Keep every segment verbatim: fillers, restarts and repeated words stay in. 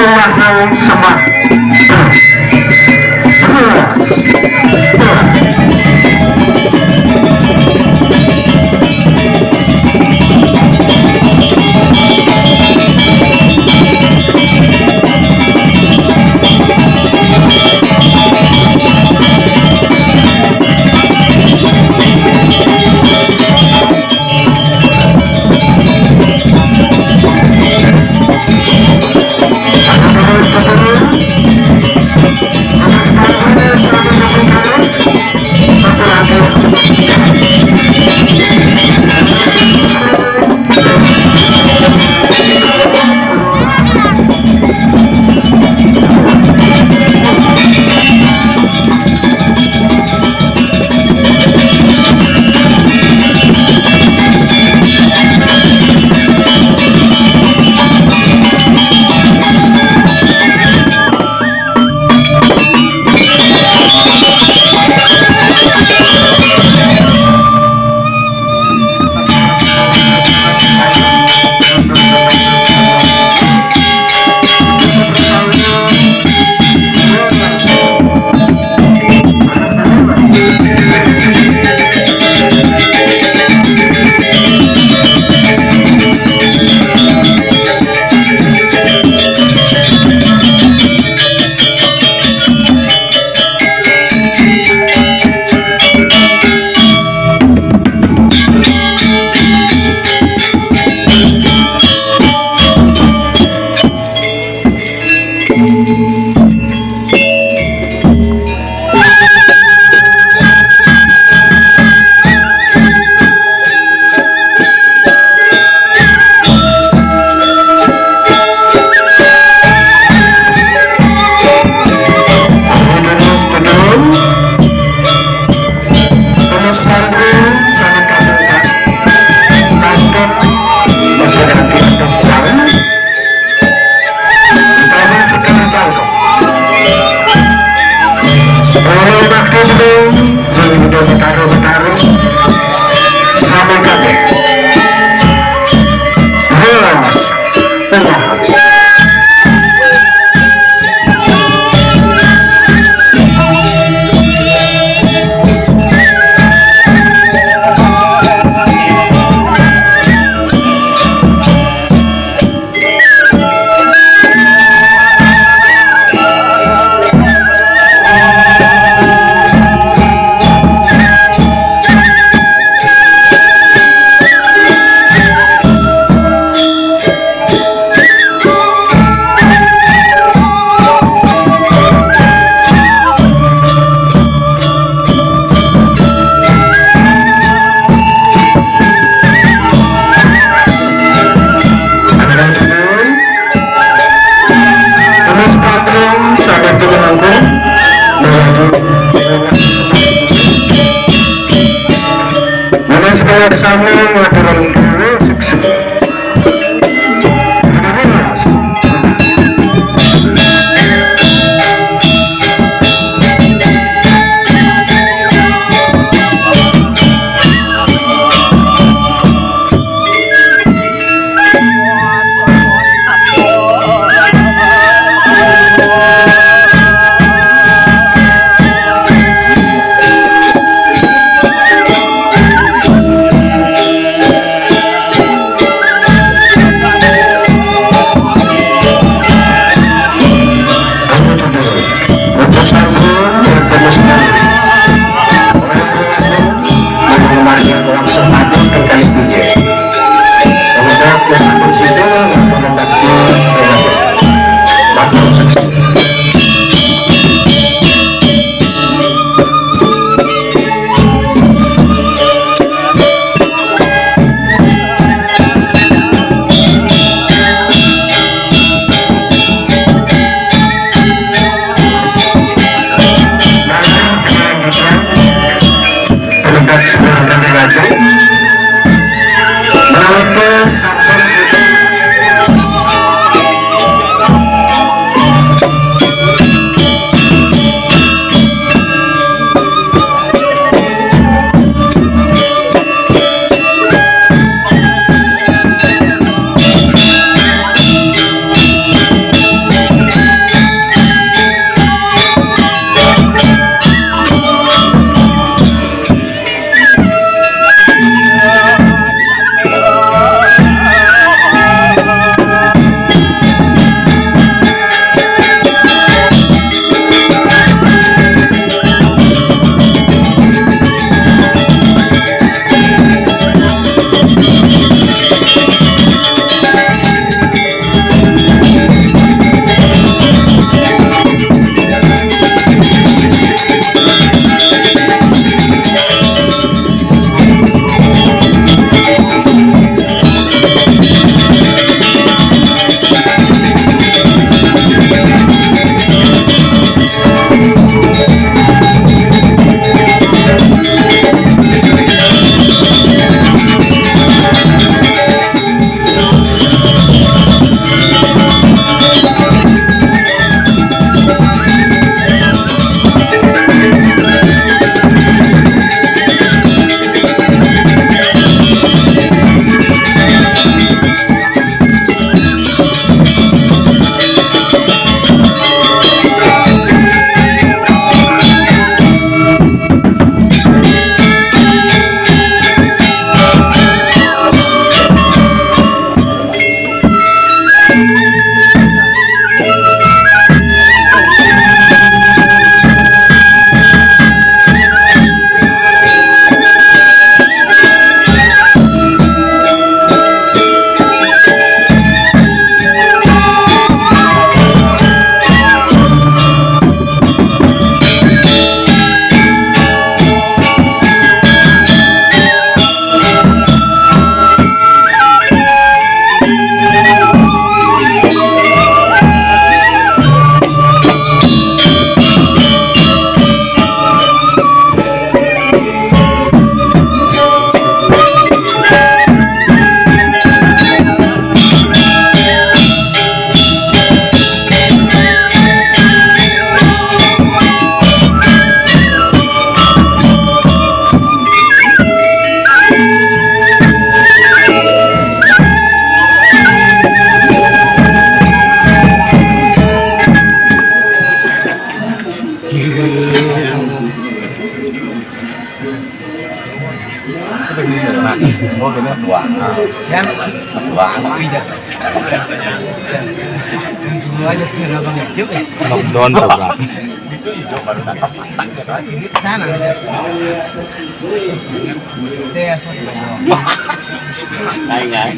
Tuhan semua. Dua. Ya. Dua. Iya. Dulu aja tuh, kenapa nggak jauh ya? Lockdown, Pak. Itu hijau baru dapat patah, gitu aja. Di sana. Iya, iya. Ngai, ngai.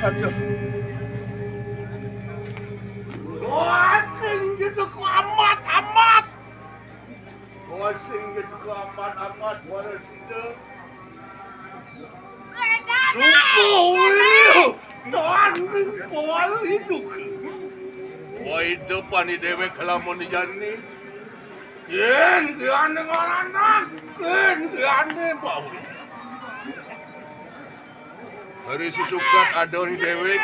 Aduh. Wah, sing gitu ku amat, amat. Wah, sing gitu ku amat, amat. Wah, sing gitu. Suku ini. Tuhan, Tuhan hidup. Wah, hidup ani dewek kelamun di jani. Yen, yen, ngaranak. Yen, yen, bau. Hari sisukat ada di dewek.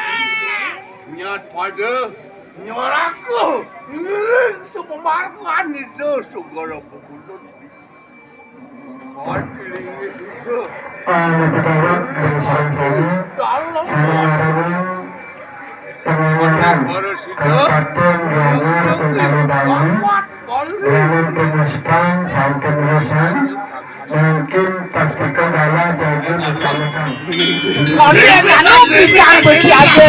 Nyat pada nyoraku. Ngiring sepemarkan itu segala pegunun. Kau kiringi itu. Para pedagang dan sareng sami, dalam sareng larangan penganyaran Kabupaten Gianyar, Bengkale, Bali, lamun penyusupan sampun urusan. Mangkin pastika dalah jagi disametan. Kali yang anu bicara besi aja.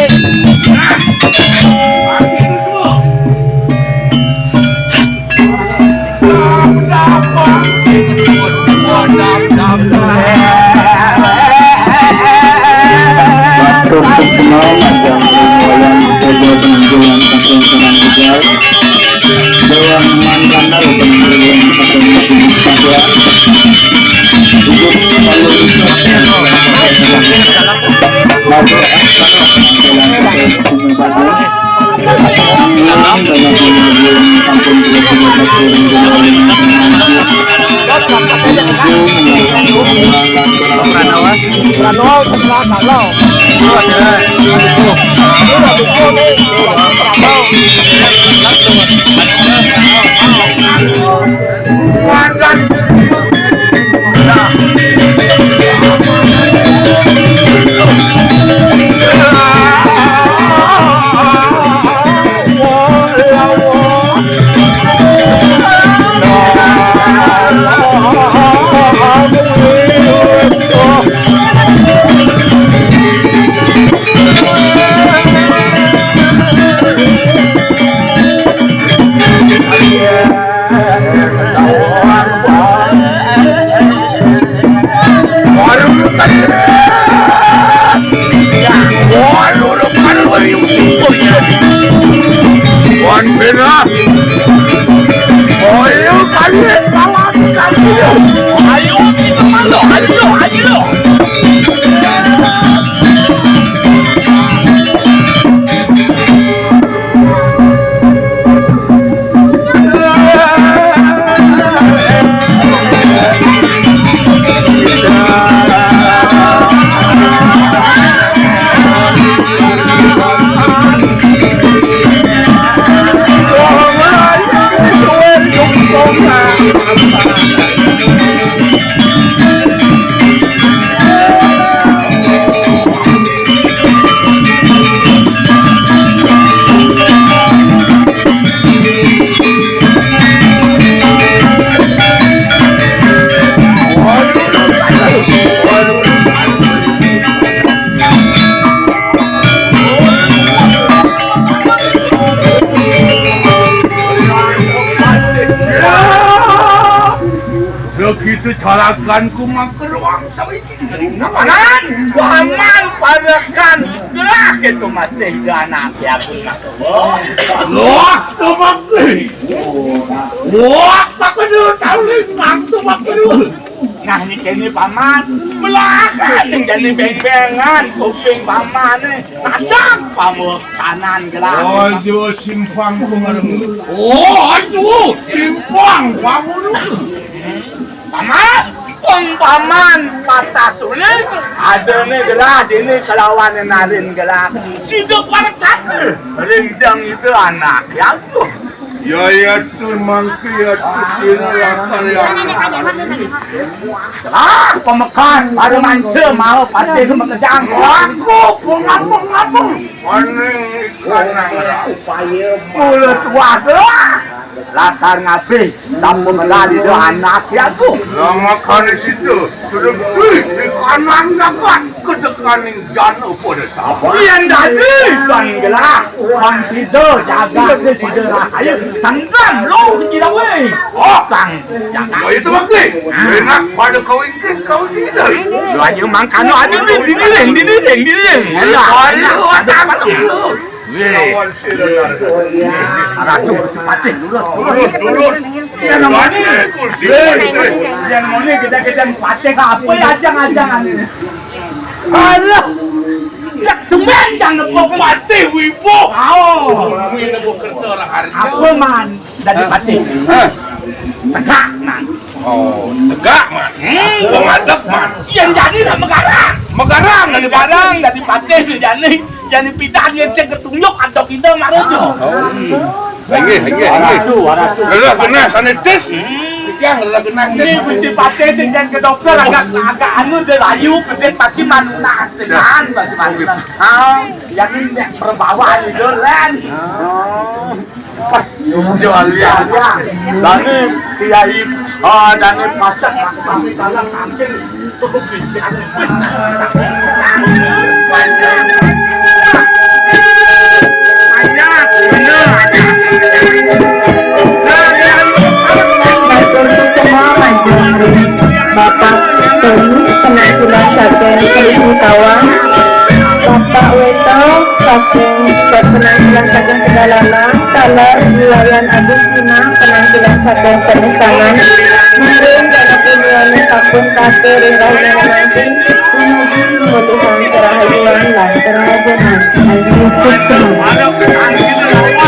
Batur semua macam wayang kerja penampilan kampung Senang Tegal. Dewan Mandana penampilan kampung Senang Tegal. Pranowo sebelah kalau. Wan bena. Ayo, kalian kawan kami. Ayo, kita masuk. Ayo, ayo. Begitu carakanku mangkeruang sawiji. Paman, paman, parekan gelah itu masih anak ya. Wah, teman. Wah, tak kenal tahu ni, nang tu mak kenal. Nah, ni kene paman, belahan ni jadi beng-bengan kuping paman ni. Tajam pamuh kanan gelah. Oh, jo simpang pengaruh. Oh, aduh, simpang pamuh. Paman, pang paman patah suling, ada ni gelah dini kelawan narin gelah. Sida para kata, rindang itu anak ya tu. Ya, ya, tu mangke ya tu sira lakar ya. Lah, pamekas, pada manca mau patih makejang. Aku, pengapung-apung. Ane ikan nang ra. Upaya mula tuah gelah. Latar ngabih, sampun melah dida anak ya tu. Lah makane sida, sudah duit di kanan dapat kedekaning jana pada sama. Yen dadi, Bang Gelah, Bang Sida, jaga sida rahayu, tenggang lu sida weh. Oh, Bang, jaga. Lah itu bakti. Enak pada kau ingkit, kau tidak. Lu aja mangkano aja, Bing, didiring, didiring, didiring. Enak, enak. Weh. Ratu Patih lurus. Lurus, lurus. Yang namanya Gusti. Weh. Yang namanya kita-kita patih apa ya, ajang-ajangan ini. Alah. Cak tumben jangan nepuk Patih Wibowo. Oh. Apa man? Dadi patih. Hah? Tegak, Man. Oh, tegak, Man. Hmm. Wong adeg, Man. Yang jadi nak megarang. Megarang dadi padang, dadi patih, dadi jani, jani pidan, yang cek ketunjuk atau kita marah tu. Oh. Inggih, inggih, inggih. Warasu, warasu. Lelah genah sanitis. Hmm. Sekian lelah genah. Ini Gusti Patih sing jan ke dokter agak, agak anu dia layu, pedet pasti manunas, kan, pasti manunas. Ah, jadi nek perbawa itu, Len. Oh. Wah, iya, iya. Dane kiai, ah, dane pacak, kami salah kantin. Cukup bijak. Banyak, bener. Matur suksma, Kanjeng Bapak Tony, penampilan saking Keris Singkawang, Bapak Weto, saking penampilan saking Tegalalang, taler Wayan Agustina, penampilan saking Penesangan, Nurun, dan Punyuane sampun kate ring rahina manci, dumugi mulihang kerahayuan lan kerahayuan. Ayu suksma.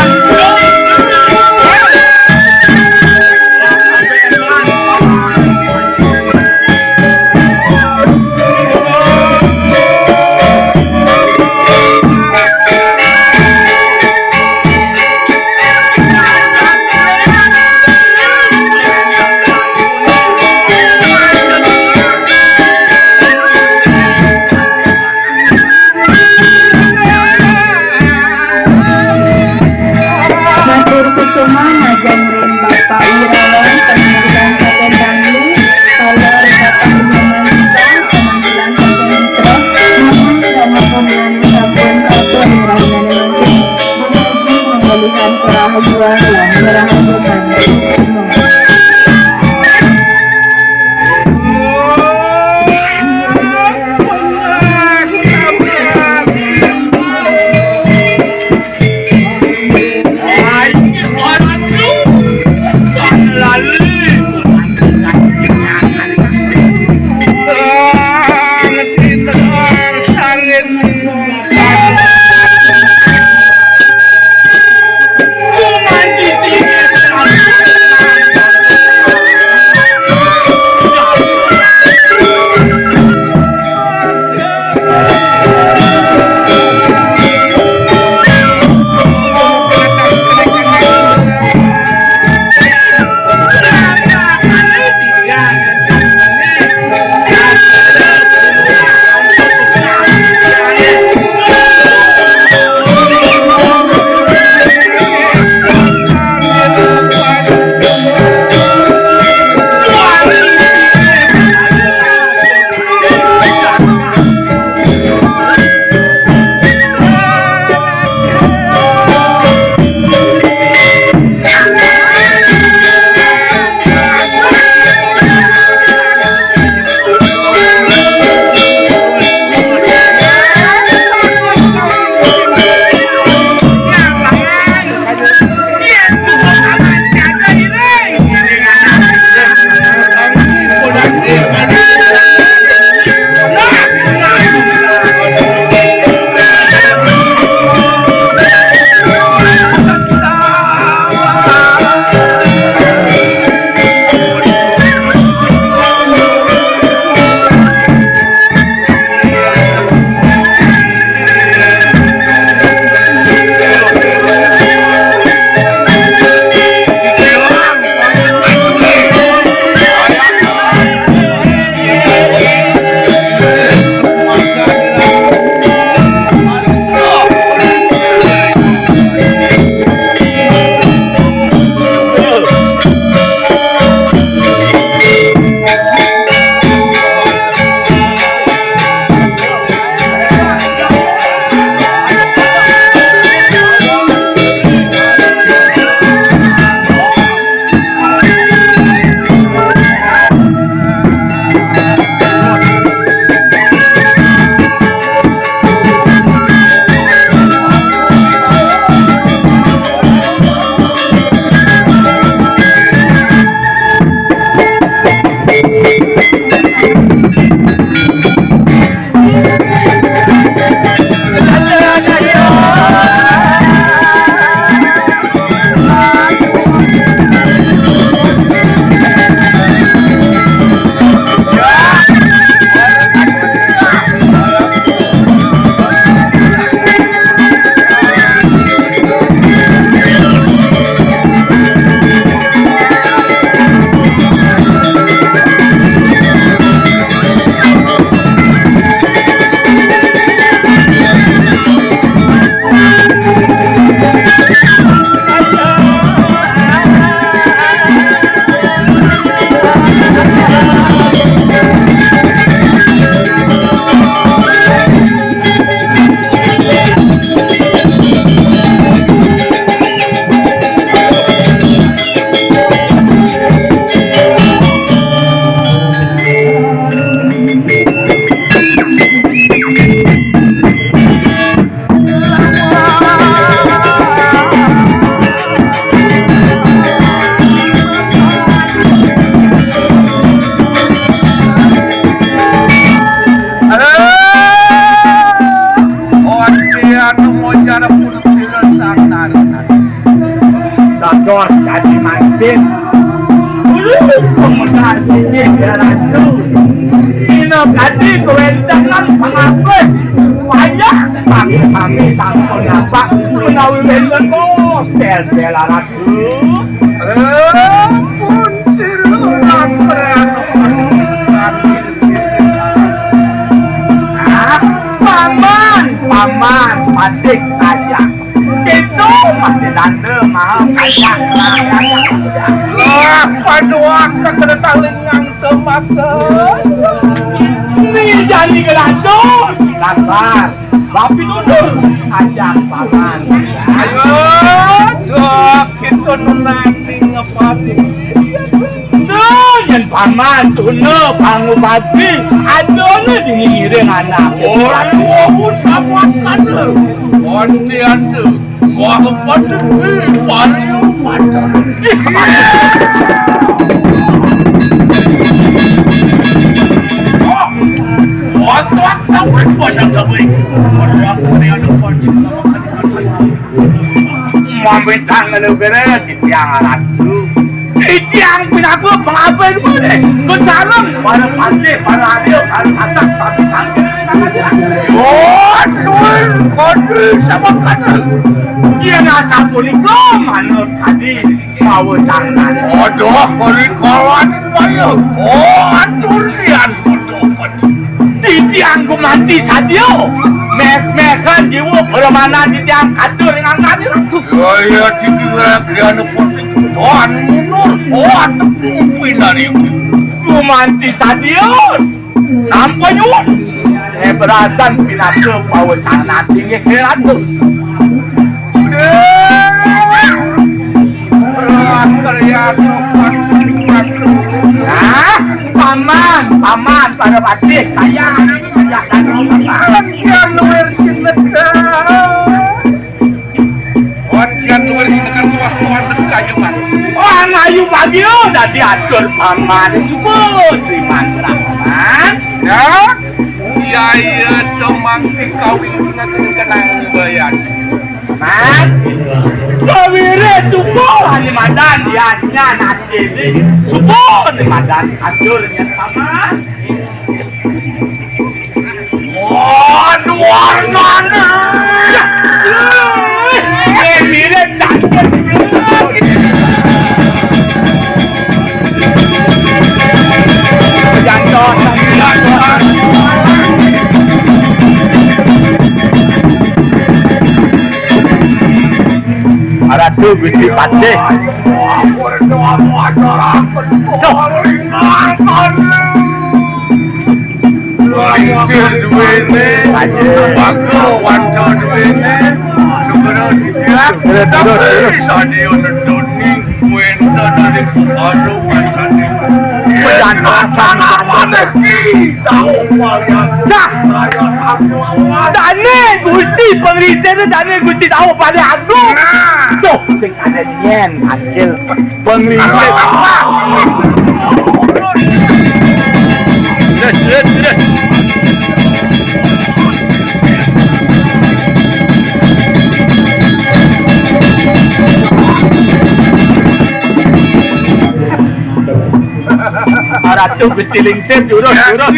Dos dadi manten. Ulun pemodal sijil ya Ratu. Dina tadi kawentenan pangabih. Wayah sami-sami sampun nampak menawi wénten dos tel-tel Ratu. Ampun sira ora perlu. Ah, paman, paman, patik aja. Itu masih tante mau kacang. Lah, paduaka kada talingang temakan. Ni jani gelados, sabar. Tapi tutur, ajak paman. Ayo, dok, kita nunani ngepadi. Tuh, yen paman, tuna, pangubati, adone di ngiring anak. Ora tuwa, sabar, kada. Wanti anda. Wah, pada kuwi paling pada. Wah, suak tawit pada gawe. Ora kuwi ada pada. Mamitang ngene kene titiang ratu. Titiang pinaku pengabén mene. Kesalem para pati, para adil, para katak, satu tangkil. Waduh, waduh, sama kada. Yen asapunika manut tadi pawecanan. Aduh, beri kalan bayu. Oh, atur lian bodoh. Titiang gumanti sadia. Meh-mehan jiwa permana titiang katur ing angkane ratu. Ya, ya, titiang griana putih. Tuhan mundur. Oh, aduh, pimpinan ibu. Gumanti sadia. Nampa nyuwun. Eh, berasan pinaka pawecanan inggih Ratu. Ah, paman, paman, para patih, saya, saya, dan paman. Kian luwir sinekan. Wan kian luwir sinekan tuas tuan dek kayu mati. Wan ayu pagi, oh, dadi atur paman, suka terima paman. Ya, iya, iya, domang dikawin dengan kenang bayar. Man, sawire suka ani madan, ya, nya, nasi ini, suka ani madan, aturnya paman. Waduh, warnane. Eh, mirip cangkir. Jangan, jangan. Ratu Gusti Patih. Tuh. Lingsir duwene, Wangga wanda duwene, Segara Ditya, tapi sadia nedoni, wénten ing Pukara Warsane. Pejantan iki tau bali aku. Nah. Kaya kami lawan. Dane Gusti Pangricene, dane Gusti tau bali aku. Nah. Tuh, sing ada nyen, Angel. Panglincir. Terus, terus, terus. Ratu Gusti Lingsir, jurus, jurus.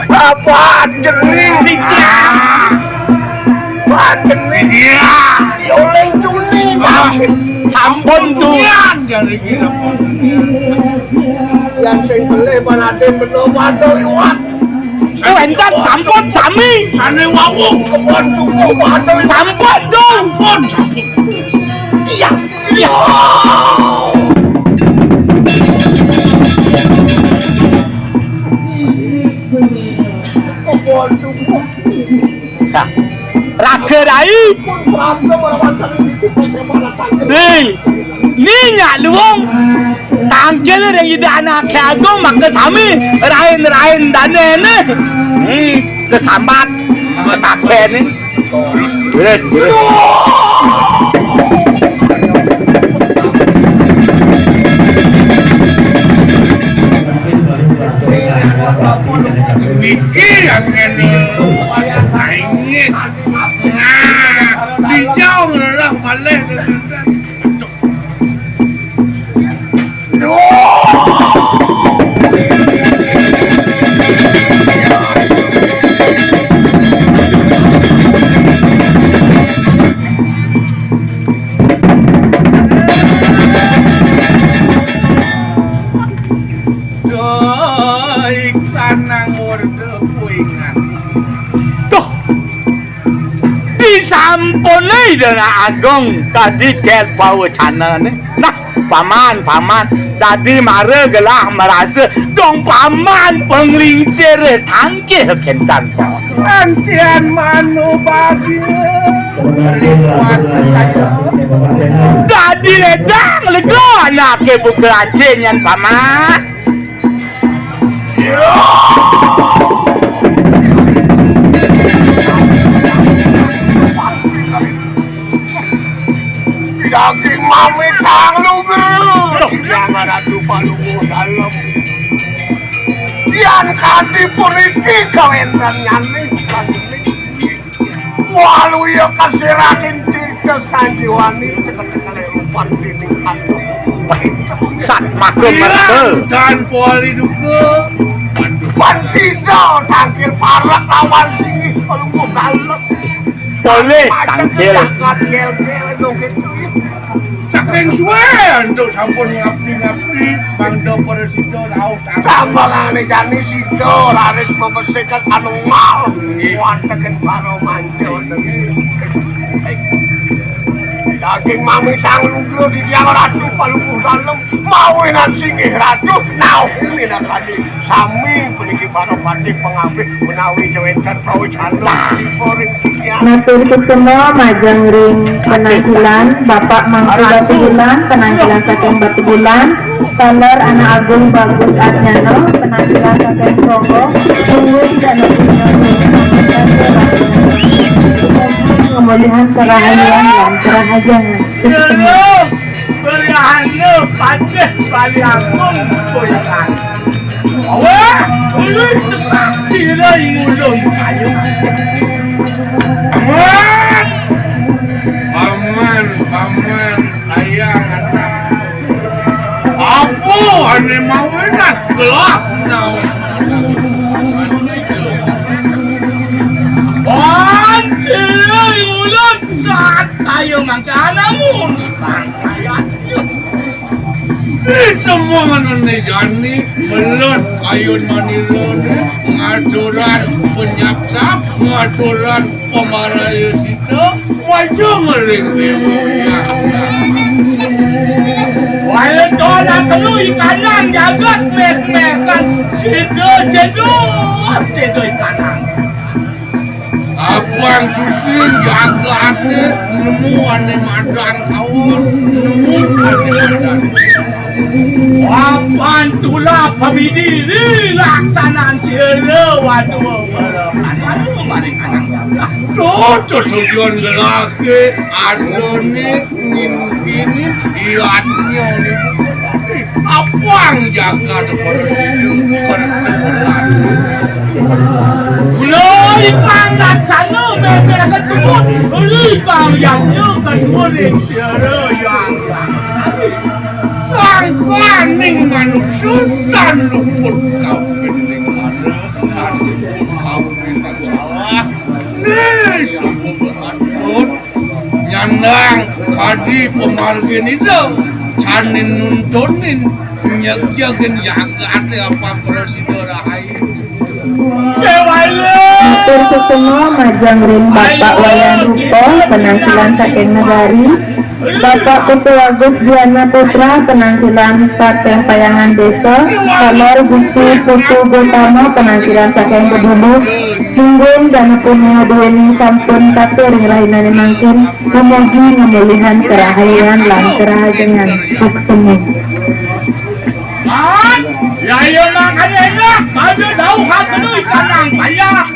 Bapak Jeni. Iya. Pak Jeni. Iya. Yoling Cuni. Ah, sampun tuh. Yang sing beli Pak Raden bener wadul liwat. Oh, entar sampun sami. Sane wau kebon cukup wadul. Sampun tuh. Sampun, sampun. Iya. Iya. Kebon cukup. Nah, Raga Rai. Hei, ni nyak luwung. Tangkil ring Ida Anake Agung maka sami rain-rain danene. Hmm, kesambat. Takene. Wis, wis. Iki yang ngene. Nah, dijauh ngelah malih. Aduh. Anang murda kuingan. Duh. Disampun Ida Agung kadi cel pawecanané. Nah, paman, paman, dadi mara gelah marasa dong paman panglingsir tangkil kéntan. Antian manu bagia. Dadi ledang lega anaké buka acé nyan, paman. Daging mamitang lugra. Jangan adu palungguh dalem. Yan kadi puniki kawéntenan nyané. Waluya kasiratin tirta sanjiwani, tekel-tekel rupan dinding kasta. Sat maka merta. Tan poli duka. Pan sida tangkil parek lawan singgih palungguh dalem. Polih tangkil. Jagat gel-gel dong gitu. Saking suwé antuk sampun ngabdi-ngabdi, mangda para sida rauh. Tambangane jani sida raris mabesikan anu mal. Nggih. Wonten para manca wonten. Daging mamitang lugra di tiang ratu palungguh dalem, mawinan singgih ratu, nauh minakadi. Sami puniki para patih pangabih menawi wénten prawécana tiba ring sikian. Matur suksma majeng ring penangkilan Bapak Mangku Batubulan, penangkilan saking Batubulan, taler Anak Agung Bagus Adnyana, penangkilan saking Kronggo, Luwih Dana Punya, kemulihan kerahayan lan kerahajangan. Suksma. Berahana patih Bali Agung kuikan. Wah, ulun cepat sira ngulung kayu. Paman, paman, paman, sayang anak. Apa ane mawinan gelap nau? Paman, sira ngulung saat kayu mangkana muni pangkayatnya. Ditemangane jani melet kayun manirane ngaturan penyapsap, ngaturan pamaraya sita, wajah ngering dewa. Wayah tolak kenu ikanang jagat meh-meh kan sida cedok, cedok ikanang. Abang susil jaga ati, nemu ane madan kawan, nemu ane madan. Wapan tulak pabidiri laksanan cira waduh. Anu mari kanang jaga. Tuh, tuh tujuan lelaki, adone. Ngimpini iatnya ni. Apang jagat para sidu pertemuan. Kula ikang laksana mebeh ketuhun, ikang yatnya ketuhun ing siara yang sangkaning manusia tan luput kapining ada, tan luput kapining salah. Nih, sungguh beatut. Nyandang kadi pamargin Ida, sané nuntunin nyegjegin jagaté apa prasida rahayu. Matur suksma majeng ring Bapak Wayan Rupa, penangkilan saking Negari, Bapak Putu Agus Diana Putra, penangkilan saking Payangan Desa, taler Gusti Putu Gotama, penangkilan saking Bedulu, Nungging dana punia duéné sampun katur ing rahinané mangkin, dumugi ngamulihang karahayan lan karahajengan. Suksma. Mat, yaya mangkane enak, pada dauh hakenu ikanang panjak.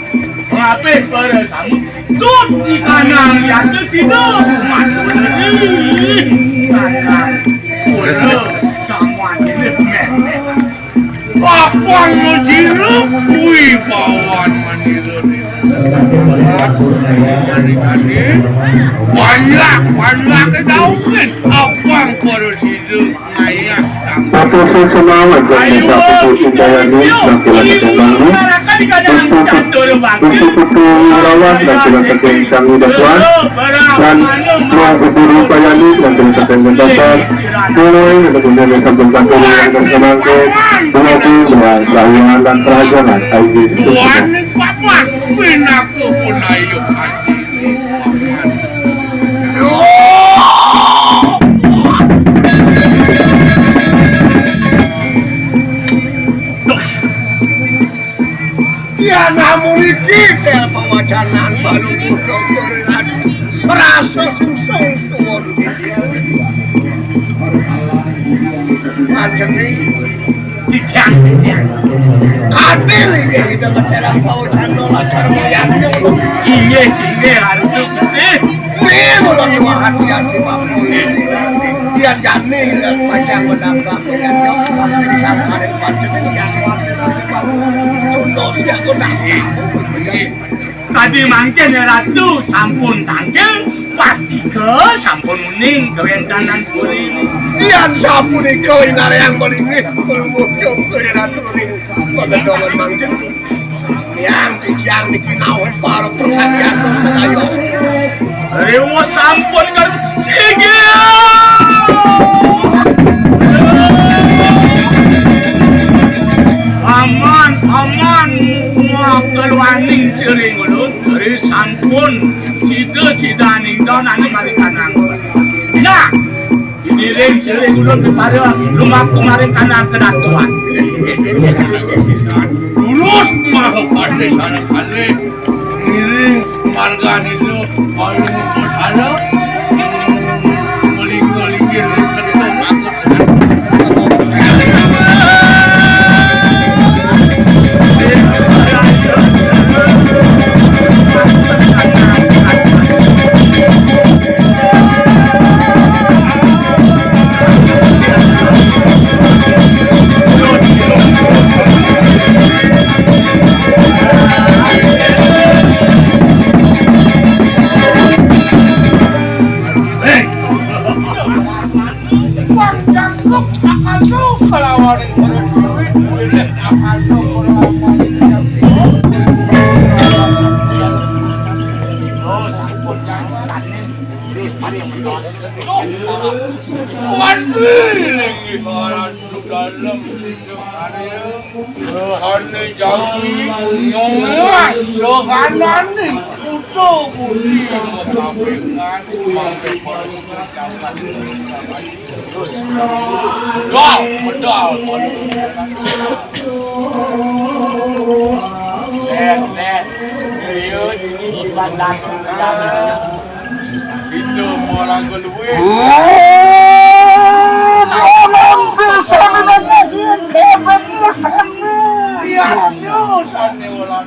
Ngapih para samu, tut ikanang yata cina, mat. Ikanang. Ora, samuan ini meh. Apang jiluk kuwi bawan manira. Banyak, banyak dauhin. Apang para sida ngayah. Matur suksma majeng Bapak Putu Sundayani, Bangkilan Kembang. Putu Putu Irawan dan tidak terjadi sang Ida Tuan, dan Mah Guru Payani dan tidak terjadi dasar, mulai untuk menjadi satu-satu yang tersenangkan, mengaji dengan lawan dan kerajaan Aji. Tuan Paman, pinaku pun ayo haji. Yan namun iki tel pawacanan balu kudo koriran rasa sungsung suwun. Panjeni. Titiang, titiang. Katil iki kita ketelang pawacanan lasar moyang. Iya, iya, harus Gusti. Piye mula nyuwun hati-hati, Pak Puli? Yen jane ilang panjang menambah, yen yo sing sangkare panjenengan yang kuatir, Pak. Tuntas ya kok tak. Tadi mangkin ya Ratu sampun tangkil, pas tiga sampun muning kewentanan puri. Yen sapunika inarang melinggih, kulmujuk kaya Ratu ring Pagedoman mangkin. Yang titiang niki nawet para perhatian sedaya. Riwus sampun kan cigil. Aman, aman. Wah, keluaning siring ulun. Dari sampun sida-sidaning daun anu mari kanang. Nah, Iniring sirih ulun kepara lumaku maring kanang kedatuan. Lurus maha kadih sana kadih. Ngiring margan itu kaya mungkut ada. Melingkir-lingkir, Wong jangkuk akalmu kelawan ing perut duit, duit akalmu kelawan sejam. Oh, sampun, Kang. Terus, Mas, sampun. Tuh, waduh, lagi orang duduk dalam, duduk area. Ane jauhi nyuwun sokanane putu budi mekawinan mangke. Wah, medal. Net, net. Serius ini di bandar. Itu mau lagu luwih. Tolong bisa menanyakan kabarnya sana. Iya, iya, sana orang.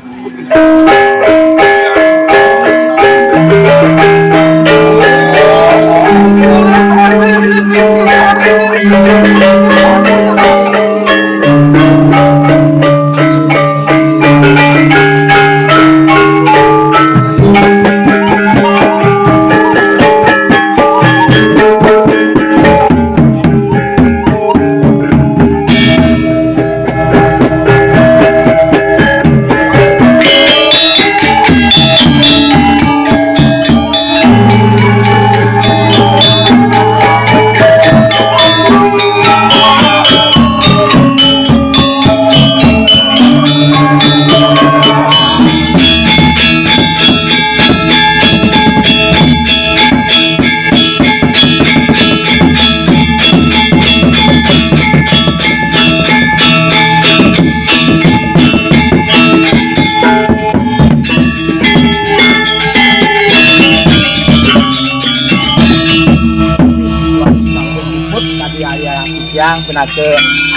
Sampun luput tadi ayah titiang pinaka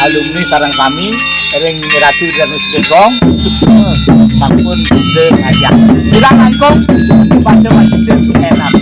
alumni sareng sami ring Ratu Ratu Segegong suksma sampun kita ngajak. Kirang langkung baca masih enak.